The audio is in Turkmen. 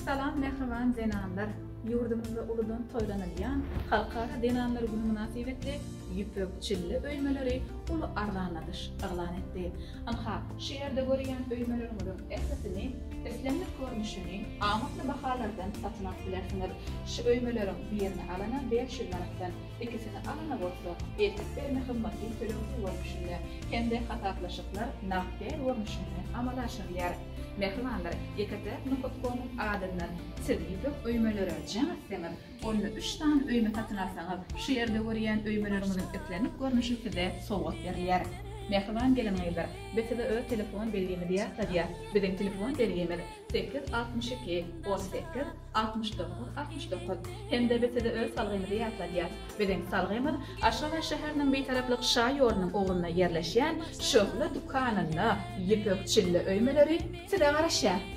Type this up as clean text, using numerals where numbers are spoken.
Salam mähriban zenanlar! Ýurdumyzda uludan toýlanylýan Halkara zenanlar güni mynasybetli Ýüpek çille öýmeleri uly arzanladyş yglan etdi. Ynha, şu ýerde görýän öýmeleriňiziň ählisini islendik görnüşini amatly bahalardan satyn alyp bilersiňiz. Şu öýmeleriň birini alana 500 manatdan, ikisini alana bolsa eltip berme hyzmaty tölegsiz görnüşinde hem-de hasaplaşyklar nagt däl görnüşinde amala aşyrylýar. Mähribanlar, ýeke-täk nokat komyň adyndan siz ýüpek öýmelere jaň etseňiz, onda üç sany öýme satyn alsaňyz, şu ýerde görýän öýmeleriňiziň islendik görnüşi size sowgat berilýär. Mähriban gelin-gyzlar, biz size öz telefon belgimizi ýatladýas. Biziň telefon belgimiz, 8 62 18 69 69 hem-de biz size öz salgymyzy ýatladýas. Biziň salgymyz Aşgabat şäheriniň Bitaraplyk şa ýolunyň ugrunda ýerleşýän Şöhle dükanynda ýüpek çille öýmeleri size garaşýar.